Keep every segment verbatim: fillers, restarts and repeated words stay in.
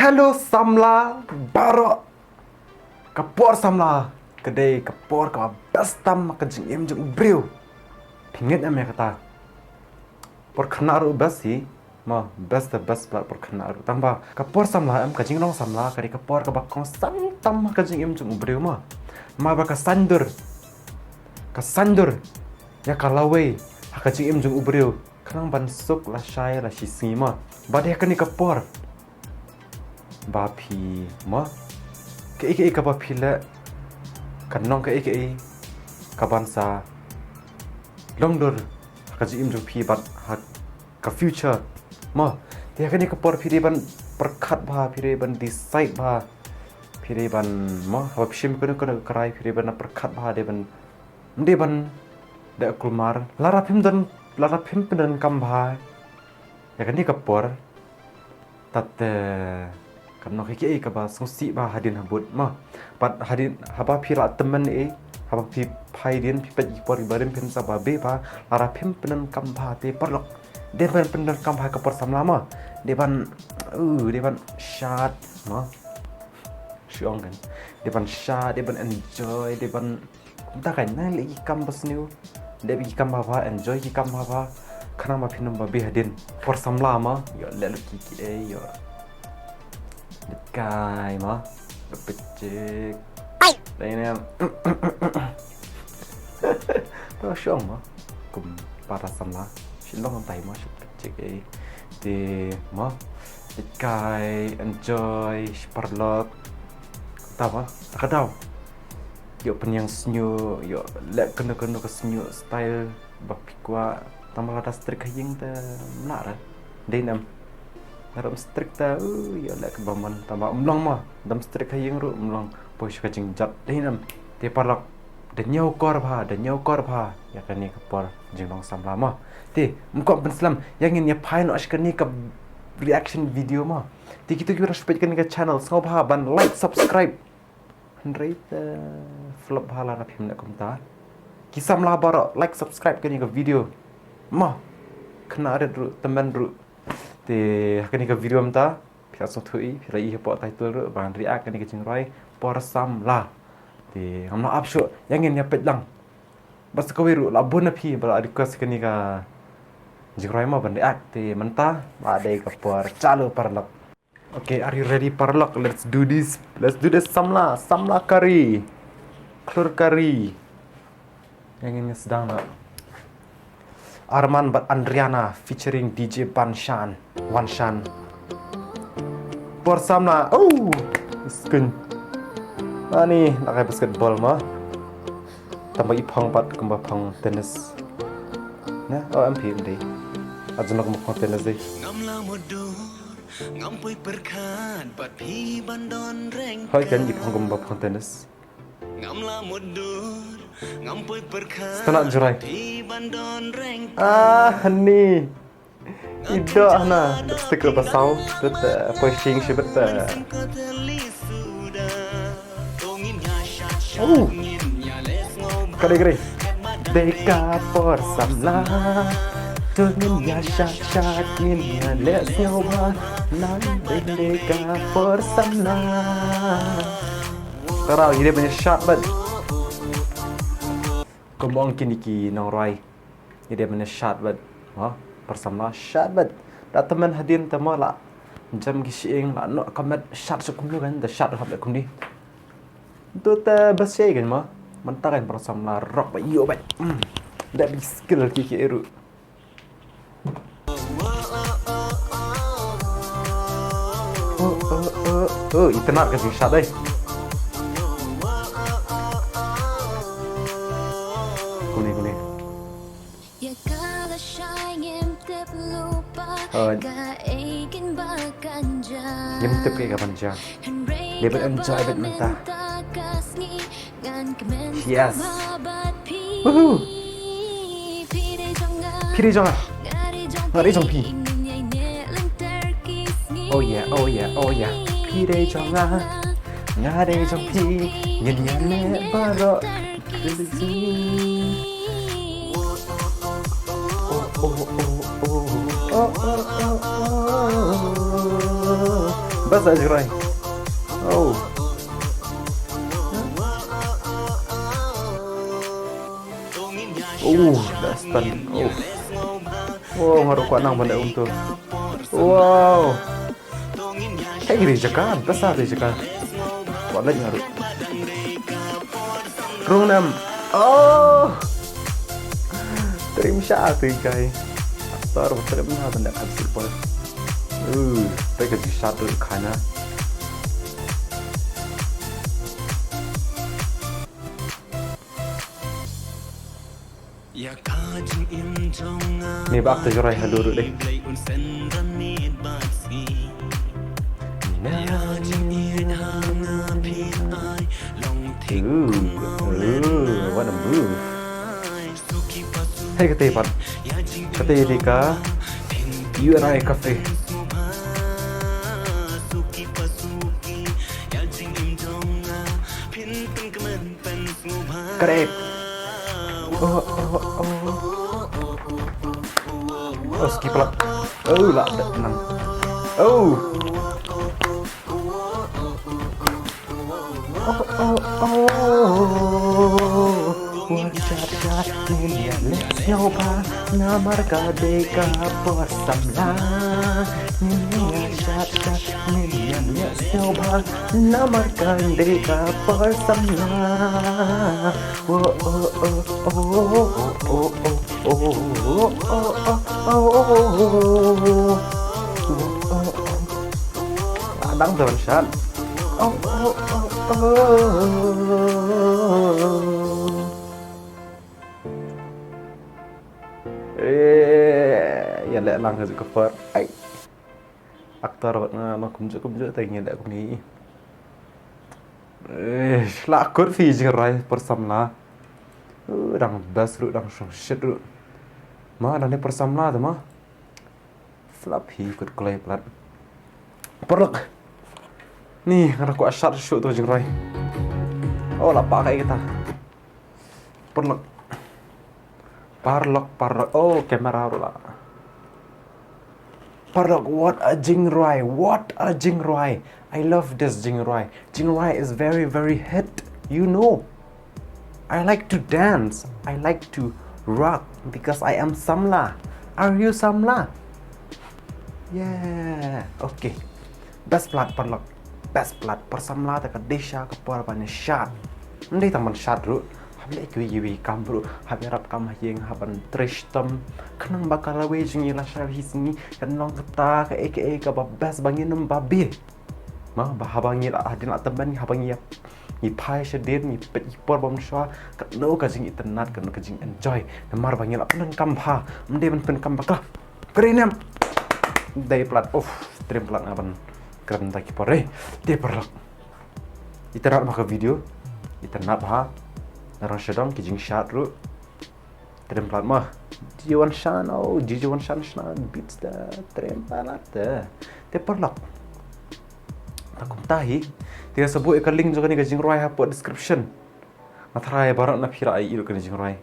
Hello samla baroh. Ka por samla ka dei ka por kaba best tam ha ka jingim jong u briew. Phi ngeit em ïa kata? Por khynnah ruh best hi. Mo, best the best palat por khynnah ruh. Tangba ka por samla em, ka jinglong samla ka dei ka por kaba kongsan tam ha ka jingim jong u briew mo. Namar ba ka saiñdur, ka saiñdur ïa ka lawei ha ka jingim jong u briew. Khnang ban suk lashai la shisngi mo. Bad ïa kane ka por ba phi mo, kaei kaei kaba phi leh kan long kaei kaei kaban sa long dur ha ka jingim jong phi bad ha ka future mo. Te ha kane ka por phi dei ban pyrkhat bha, phi dei ban decide bha, phi dei ban mo, haba phi shim kano kano ka rai phi dei ban pyrkhat bha, dei ban, dei ban da kulmar. Lada phim don, lada phim pyndonkam bha ïa kane ka por, tat, eh, kan long kaei kaei kaba sngewsih bha hadien habud mo. Bad hadien haba phi la tymmen ei, haba phi phai dien phi peit ki por kiba rim phin sa ba beh bha, lada phim pyndonkam bha te paralok, dei ban pyndonkam bha ka por samla mo. Dei ban, uh, dei ban shad mo. Shu ong kan. Dei ban shad, dei ban enjoy, dei ban Kumta kan, nang leh ki kam ba sniew, leh ki kam ba bha, enjoy ki kam ba bha. Khnang ba phin ym ba beh hadien. Por samla mo, ïoh leh lut kiei kiei, ïoh leit kai mo, ïoh pynchik. Dei ne. To shong mo. Kum para samla. Shu long tai mo, shu pynchik ei. Te mo, leit kai, enjoy, shu paralok. Kumta mo, ta ka daw. Ïoh pynïeng shñiuh, ïoh leh kano kano ka shñiuh style ba phi kwah. Tang ba lada strict ha ïing te mlah re. Dei ne em? Lada ym strict te, uh, ïoh leh kaba mon. Tang ba ym long mo. Lada ym strict ha ïing ruh ym long. Poi sha ka jingjot. Dei ne em? Te paralok, da ñiewkor bha, da ñiewkor bha ïa kane ka por jinglong samla mo. Te ym kwah ban slem, ïa ngin ïa phai noh sha kane ka reaction video mo. Te kito kiba dang shu peit kane ka channel, sngewbha ban like, subscribe. Hynrei te flop bha lada phim leh kumta. Ki samla baroh, like, subscribe kane ka video. Mo, khynnah rit ruh, tymmen ruh. Te ha kane ka video mynta phi la sngewthuh, phi la i hapoh title ruh ba ngan react kane ka jingrwai Por Samla. Te ngam lah ap shuh, ïa ngin ïa peit lang. Bad sa kawei ruh, la bun na phi ba la request kane ka jingrwai mo ban react. Te mynta la dei ka por, chalu paralok. Okay, are you ready paralok? Let's do this. Let's do this samla, samla kari. Khlur kari. Ïa ngin ïa sdang noh. Arman bad Andriana featuring D J Banshan, Wanshan. Por samla. Oh, skun. Ani, la kai basketball mo. Tang ba i phong pat kumba phong tennis. Na, oh, em phi em dei. Ajno kumba phong tennis dei. Ngam la mutdur, ngam poi pyrkhat bad phi ban don reng. Hoi kan i phong kumba phong tennis. Ngam la mutdur, ngam poi pyrkhat. Stana jurai. Bad phi ban don reng. Ah, hani. I doh hana, lipstick ruh ba saw, bad, eh, poi shing shi bad, eh. Oh. Kare, kare. Dei ka por samla. To ngin ïa shad shad, ngin ïa leh sngewbha. Nang dei, dei ka por samla. Tara, ngi dei ban ïa shad bad. Kumba ong kine ki nongrwai. Ngi dei ban ïa shad bad. Ha? Por samla shad bad. Da tymmen hadien te mo la jem ki shyieng, la noh ka met, shad sha kumno kan, da shad hap da kumne. To te best shei kan mo. Mynta kan por samla rock ba ïoh bad. Hmm. Da bad skill ki ki eru. Oh, oh, oh, oh, itynnad ka jingshad ei. Kumne, kumne. Oh. Ngim tip kaei kaban jia. Dei ban enjoy bad mynta. Yes. Woohoo. Phi dei jong nga. Nga dei jong phi. Oh yeah, oh yeah, oh yeah. Phi dei jong nga. Nga dei jong phi. Ngin ïa leh baroh. Oh, oh, oh, oh. Oh, oh, oh, oh. Best da jingrai. Oh. Oh, da stun. Oh. Wow, nga ruh kwah nang ban da um tu. Wow. Hey, kiri jaka, best da jaka. Kwah leh nga ruh. Rung nam. Oh. Trim sha tu kai. Actor trim na ban da kan super. Uh, pe ka ji sha tu kana. Ni bak tu jurai halu deh. Ooh, ooh, what a move. Hey, kata pat. Kata di ka U and I Cafe. Correct. Oh, oh, oh. Oh, skip lah. Oh, lah, dah tenang. Oh. Oh, oh, oh. Wa shat shat, ngin ïa leh sngewbha namar ka dei ka por samla. Ngin ïa shat shat, ngin ïa leh sngewbha namar ka dei ka por samla. Oh, oh, oh, oh. Dang don shat. Oh, oh, oh, oh. Eh, ïa leh lang ka jingkupar. Ai. Actor wat nga, nga kumjuh kumjuh te ngi leh kumne. Eh, la kut phi jingrai por samla. Uh, dang best ruh, dang shong shit ruh. Ma, dang ne por samla te ma. Flop hi kut kloi plat. Paralok. Ni, nga da kwah shat shuh tu jingrai. Oh, la pah kai kita. Paralok. Paralok, paralok. Oh, kamera ruh la. Paralok, what a jingrai, what a jingrai. I love this jingrai. Jingrai is very, very hit, you know. I like to dance. I like to rock because I am samla. Are you samla? Yeah. Okay. Best plat paralok. Best plat por samla te ka dei sha ka por ban shat. Ym dei tang ban shat ruh. Hap leh kiwei kiwei kam ruh. Hap ïarap kam ha ïing, hap ban trei shitom. Khnang ba ka lawei jong ngi la shai hi sngi kan long kata kaei kaei kaba best ba ngin ym babe. Ma, ba haba ngi la, hadien la tymmen, haba ngi ïa, ngi phai shadien, ngi peit ki por bamshuwa, katno ka jingitynnat, katno ka jingenjoy. Namar ba ngi la pyndonkam bha, ym dei ban pyndonkam ba ka Kren em. Dei plat. Uf, trim plat nga ban kren da ki por eh. Te paralok. Itynnat bha ka video. Itynnat bha. Narong shadong ki jingshat ruh. Trim plat ma. Jiwan shan, oh, jiwan shan shna beats da trim plat da. Te paralok. Ta kumta hi. Te sa buh ïa ka link jong kane ka jingrwai hapoh description. Nga tharai baroh na phi la ïohi ruh kane ka jingrwai.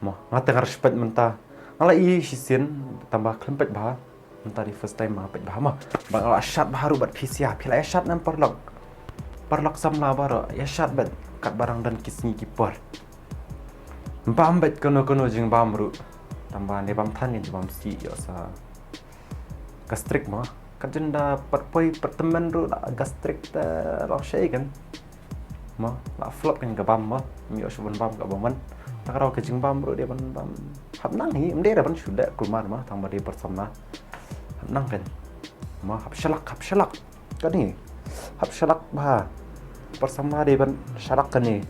Mo, nga te nga respect mynta. Nga la ïohi shisien, tangba khlem peit bha. Mynta dei first time ba nga peit bha mo. Ba nga la shat bha ruh bad phi sha, phi la ïa shat ne em paralok. Paralok samla baroh, ïa shat bad katba dang don ki sngi ki por. Bam bad kano kano jingbam ruh. Tangba ne bam than ne jingbam sih ïoh sa. Ka strict mo. Ka jin da pat poi pat tymmen ruh da ka strict te long shei kan. Mo, la flop kan ka bam mo. Ym ïoh shuh ban bam ka bam man. Ta ka rau ka jingbam ruh dei ban bam. Hap nang hi, ym dei da ban shu leh kulmar mo, tangba dei por samla. Hap nang kan. Mo, hap shalak, hap shalak. Kane. Hap shalak bha. Por samla dei ban shalak kane.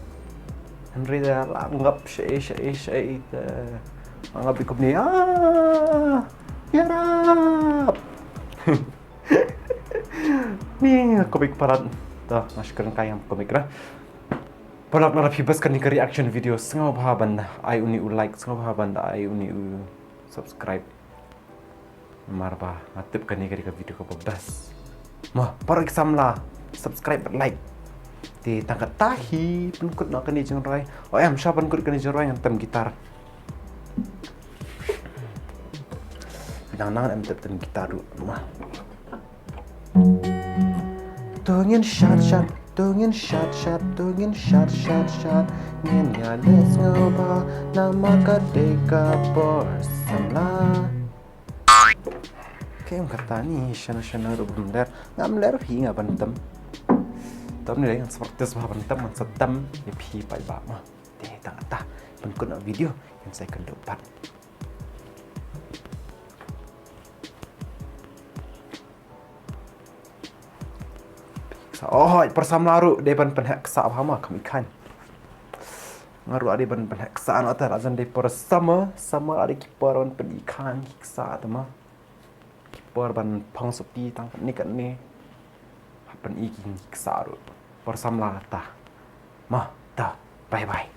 Hynrei da la ngap shei, shei, shei te. Ngap bi kumne. Ah! Ïarap. Ni komik palat. Dah, mas kren kai yang komik dah. Paralok, lada phi best kane ka reaction video, sngewbha ban ai une u like, sngewbha ban ai une u subscribe. Namar ba nga tip kane ka dei ka video kaba best. Mo, para ki samla, subscribe bad like. Te tang kata hi pynkut noh kane jingrwai. Oh em, sha pynkut kane jingrwai ngan tem gitar. Nang nang em tep tem gitar ruh. Mo. To ngin shat shat, to ngin shat shat, to ngin shat shat shat. Ngin ïa leh sngewbha namar ka dei ka por samla. Kem kata ni shana shana ruh bym ler. Ngam ler hi nga ban tem. Tem ni dei ngan sa practice bha ban tem, ngan sa tem ïa phi paidbah ma. Te tang kata ban kut na video ngin sa ïakynduh pat. Sa oh, por samla ruh dei ban pynheh ksa bha ma, kam i khan. Nga ruh dei ban pynheh ksa na ta, la jan dei por summer, summer dei ki por ban pyn-i khan ki ksa ta ma. Ki por ban phong sotti tang katne katne. Hap pyn-i ki ksa ruh. Por samla ta. Ma, ta. Bye bye.